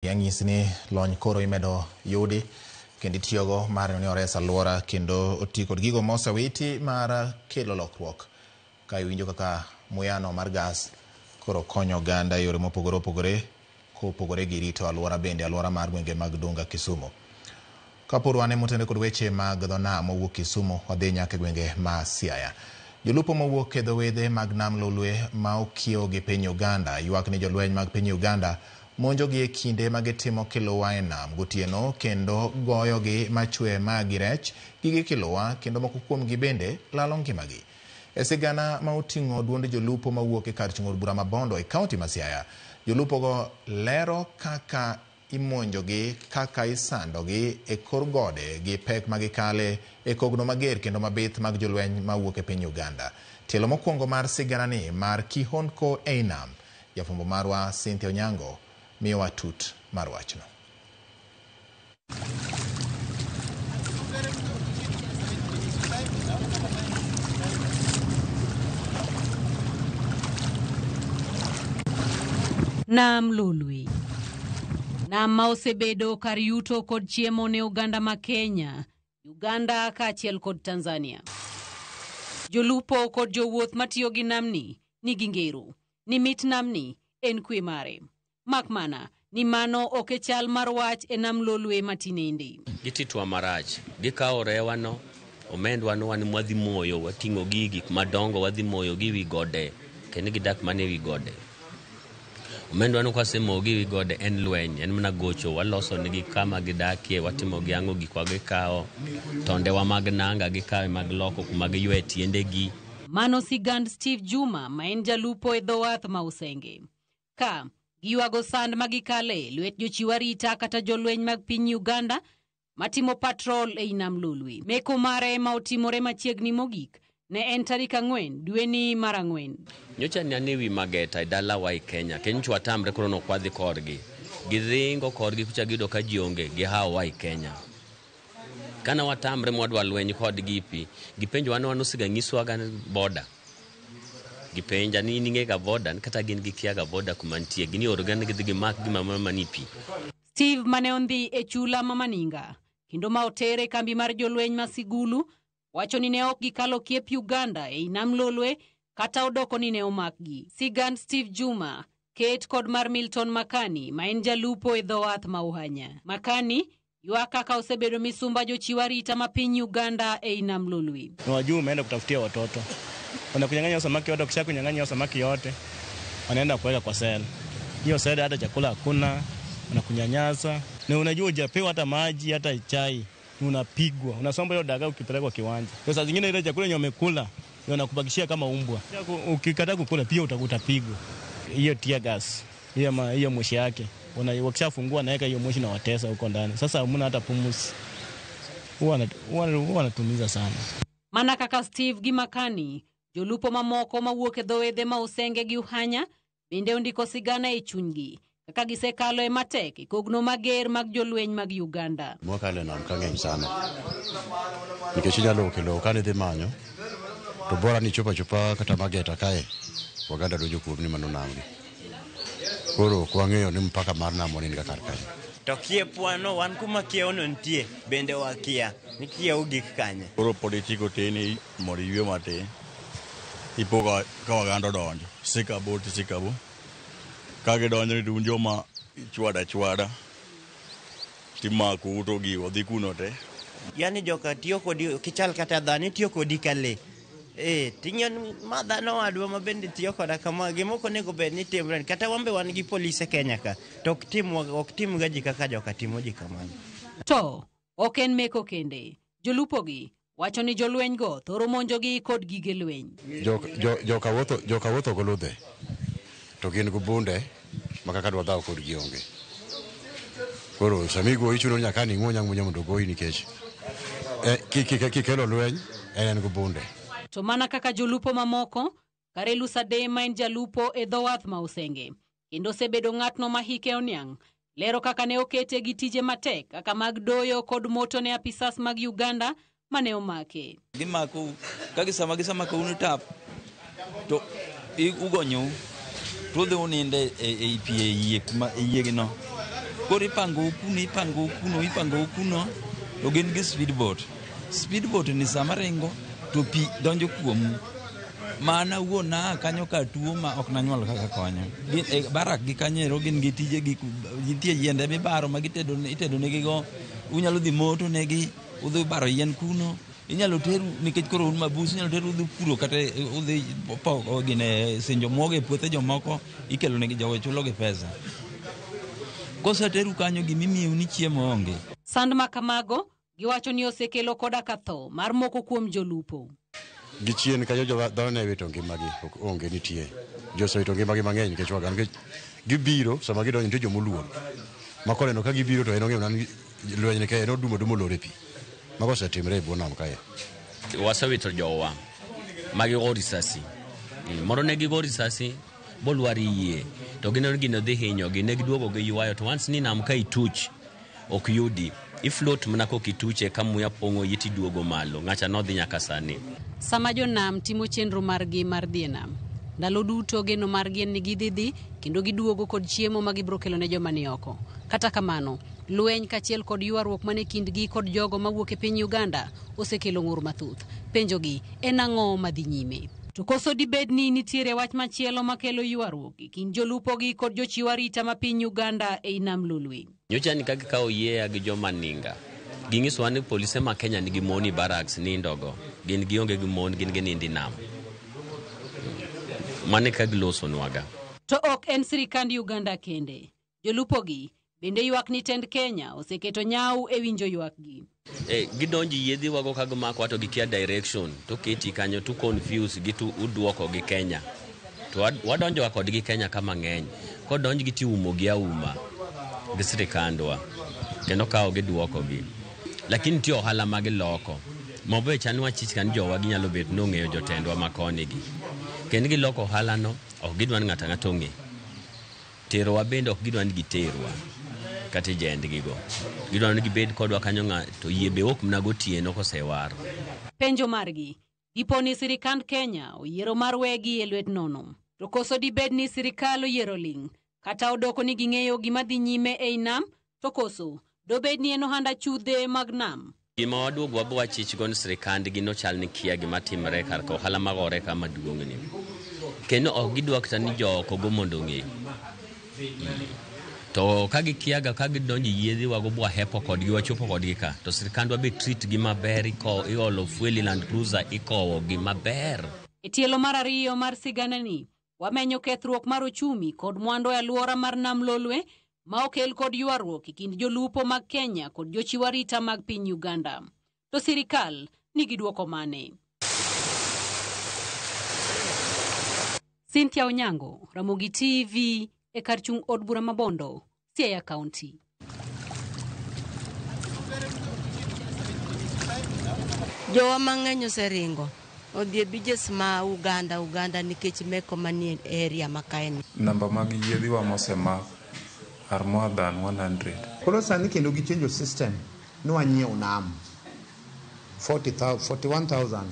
Anyisi ni lony koro imedo yudi kendo itiyogo mar neno ni ores alwora kendo oti kod gigo mosewiti mar kelo lokruok. Ka iwinjo kaka muyano mar gas koro konyo oganda e yore mopogore opogore kopogore gi rito alwora bende alwora mar gwenge mag Dunga Kisumu. Kapod wan motende kod weche mag dho nam mowuok Kisumu, wadhi nyaka e gwenge ma Siaya. Jolupo mowuok e dho wedhe mag Nam Lolwe ma okiewo gi piny Uganda ywak ni jolweny mag piny Uganda monjogi e kinde ma gitimo kiluwa e nam gotieno kendo goyogi machwe ma gi rech, gige kiluwa kendo moko kuomgi bende lalo ngimagi. E sigana ma oting'o duond jolupo mawuok e kar chung' od bura ma Bondo e kaunti ma Siaya, jolupogo lero kaka imonjogi, kaka isandogi e kor gode gi pek ma gikale e kogno mager kendo mabith mag jolweny mawuok e piny Uganda. Tielo mokwongo mar siganani mar Kihonko ei nam, jafwambo marwa Cynthia Onyango miyowa tut mar wachno. Nam Lolwe. Nam ma osebedo kar yuto kod chiemo ne oganda ma Kenya, Uganda kaachiel kod Tanzania. Jolupo kod jowuoth matiyo gi namni nigi ngero ni mit namni en kwe mare. Mak mana ni mano ok e chal mar wach e Nam Lolwe matinende. Gititwa marach, gikawo rewano, omendwa no wan mwadhi moyo, wating'o gi gik madongo wadhi moyo gi wi gode, kendo gidak mana e wi gode. Omendwa no kwasemoyo gi wi gode en lweny, en mana gocho, waloso negi kama gidakie, watimo gi ang'o, gikwa gikawo, tondewa mag nanga gikawo mag loko kuma giywe tiendegi. Mano sigand Steve Juma ma en jalupo e dho wath ma Usenge. Ka giywago sand ma gikale lwet jochiw arita kata jolweny mag piny Uganda matimo patrol ei Nam Lolwe. Meko mare ma otimore machiegni mogik ne en tarik 4 dweni mar 4. Nyocha ne an e wi Mageta e dalawa e Kenya, kendo nyocha watamre koro nok wadhi korgi. Giringo korgi kucha giyudo ka ji onge, gihawowa e Kenya. Kana watamre mwadwa lweny kodgi pi, gipenjowa ni wan osega nyiswaga boda. Gipenja ni in ing'e ga boda, kata gin gikia ga boda kuma nitie. Gin ioroga ni gidhi gimak gima mani pi. Steve mane ondhi e chula ma Maninga kendo ma otere kambi mar jolweny ma Sigulu wacho ni ne ok gikalo kiep Uganda ei Nam Lolwe kata odoko ni ne omakgi. Sigand Steve Juma ket kod mar Milton Makani ma en jalupo e dho wath ma Uhanya. Makani ywak kaka osebedo misumba jochiw arita ma piny Uganda ei Nam Lolwe. Ni wajuu umeenda kutafutia watoto, wanakunyang'anya samaki yote. Ukisha kunyang'anya samaki yote, wanaenda kuweka kwa sel. Hiyo sel hata chakula hakuna, wanakunyanyasa na unajua hujapewa hata maji hata chai, unapigwa, unasomba hiyo dagaa ukipelekwa kiwanja. Saa zingine ile chakula yenye wamekula wanakubakishia kama umbwa. Ukikataa kukula pia utapigwa. Hiyo tear gas, hiyo moshi yake wakishafungua naweka hiyo moshi na watesa huko ndani. Sasa hamna hata pumzi. Huwa wanatumiza sana. Mana kaka Steve gi Makani, jolupo mamoko mawuok e dho wedhe ma Usenge gi Uhanya bende ondiko sigana e chunygi kaka gisekalo e matek e kogno mager mag jolweny mag Uganda. Mwakalo e nam ka ng'eny sana nikech inyalo kelo kane idhi manyo to bora ni chopo achopa kata Mageta kae, Waganda donjo kuomni mano namgi. Koro ok wang'eyo ni mpaka mar nam ni kar kanyo. To kiepwano wan kuma kiewono nitie bende wakia ni kiewo gik kanye. Koro pod ichiko teni mondo iywe matin. Ipo ka Waganda odonjo, sikabo to sikabo. Ka gidonjo ni un joma ichwado achwada, timakou to gigo dhi kuno te. Yani joka tiyo kodi kichal kata dhano itiyo kodi ka lee. Ting'o ni ma dhano wadwa ma bende tiyo koda kama gima ok onego bed ni timre. Kata wan be wan gi polise Kenya ka, to ok timga ji kaka joka timo ji kamano. To ok en meko kende. Jolupogi wacho ni jolweny go thoro monjogi kod gige lweny. Joka wuotho gi ludhe to gin gi bunde ma kaka dwa dhaw kodgi onge. Koro sama igoyi chuno ni nyaka ni ing'uny ang'unya mondo ogoyi nikech kikelo lweny en gi bunde. To mana kaka jolupo mamoko, Karelu Sade ma en jalupo e dho wath ma Usenge kendo osebedo ng'atno ma hike oniang', lero kaka ne okete gi tije matek kaka mag doyo kod moto ne apisas mag Uganda mane omake. Gimako ka gisama gisamako un tap to ugonyou to udhi uninde e pi e yie kuma e yiegino. Koro ipangou kuno, ipangou kuno, ipangou kuno, to gin gi speedboat. Speedboat ni sama ringo to pi donjo kuomu. Mana wuon naa kanyo ka tuo ma ok nanyuol kaka konyo. Barak gi kanyo gin gi tije gi nitie yiende mibaro ma gitedo itedo negi go. Unyalo dhi moto negi, udhi baro yien kuno. Inyalo teru nikech koro un mabus, inyalo teru udhi puro kata udhi poko gine sinjo muogo e puothe jomoko, ikelo negi jogo chulo gi pesa. Koseteru kanyo gimimiyou ni chiemo onge. Sand ma kamago giwacho ni osekelo koda ka tho mar moko kuom jolupo. Gi chien kanyo jo dhano ne wito ngimagi, ok onge nitie. Ji osewito ngimagi mang'eny nikech wagan nikech gibiro sama gidonjo nitie jomoluor. Ma koneno ka gibiro to en ong'eyo mana ni lweny ni kae en odumo dumo olor e pi. Mago osetimre e bwo nam kae. Wasewito jowa ma gigo risasi. Moro ne gigo risasi bolwar yie to gineno gino dhi hinyogi ne giduogo giywayo to once ni nam ka ituch ok yudi ifloat mana kok ituche ka muya pong'o yi tiduogo malo ng'acha nodhi nyaka sani. Sama jonam timo chenro margi mar dhi e nam, ndalo duto geno margi en ni gidhi dhi kendo giduogo kod chiemo ma gibiro kelo ne joma ni oko. Kata kamano, lweny kaachiel kod ywaruok mane kindgi kod jogo mawuok e piny Uganda osekelo ng'ur mathoth. Penjogi en ang'o madhi nyime? To koso dibed ni nitiere wach machielo makelo ywaruok e kind jolupogi kod jochiw arita ma piny Uganda ei nam Lolwe? Nyocha ni ka gikawo yieya gi joma ninga, ging'isowa ni polise ma Kenya nigi mon e barracks nindogo, gin gionge gi mon, gin ginindo e nam. Mano e kaka gilosonwaga. To ok en sirikand Uganda kende. Jolupogi bende ywak ni tend Kenya oseketo nyau e winjo ywakgi. Gidonjo yiedhiwago ka gimakowa to gikia direction to keti kanyo to confuse gi to uduoko gi Kenya. To wadonjoga kodgi Kenya ka mang'eny. Kodonj gi tiumo gi auma gi sirikandwa kendo kawo giduoko gi. Lakini nitie ohala ma giloko. Mobe chal ni wachich ka ni jowa ginyalo bet nong'eyo jotendwa ma koni gi. Kendo giloko ohala no, ok gidwa ni ng'ato ang'ata ong'e. Terowa bende ok gidwa ni giterwa kata e jendgi go. Gidwa ni gibed kodwa kanyo ng'a to yie be ok mana gotieno kosewar. Penjo margi, dipo ni sirikand Kenya oyiero mar wegi e lwet nono. To koso dibed ni sirikal oyiero ling', kata odoko ni ging'eyo gima dhi nyime ei nam, to koso dobed ni en ohand achudhe mag nam. Gima waduogo wabo wachich go ni sirikandgi nochal ni kia gima timre kar ka ohala magore ka maduong' ni. Kendo ok gidwa kata ni jooko go mondo ong'e. To ka gikiaga ka gidonjo e yiedhi wago bwahepo kodgi wachopo kodgi ka to sirikandwa be treat gi maber iolo fuel e Land Cruiser ikowo gi maber. E tielo mar ariyo mar siganani, wamenyo kethruok mar ochumi kod mwandu e alwora mar nam Lolwe ma okel kod ywaruok e kind jolupo mag Kenya kod jochiw arita mag piny Uganda. To sirikal nigi dwoko mane? Cynthia Onyango, Ramogi TV, e kar chung' od bura ma Bondo, Siaya County. Jowa mang'eny oseringo odhi e beaches ma Uganda nikech meko manie area ma kae ni. Namba mag yiedhiwa mosemak are more than 100. Koro sani kendo gichenjo system ni wanyiew nam 41,000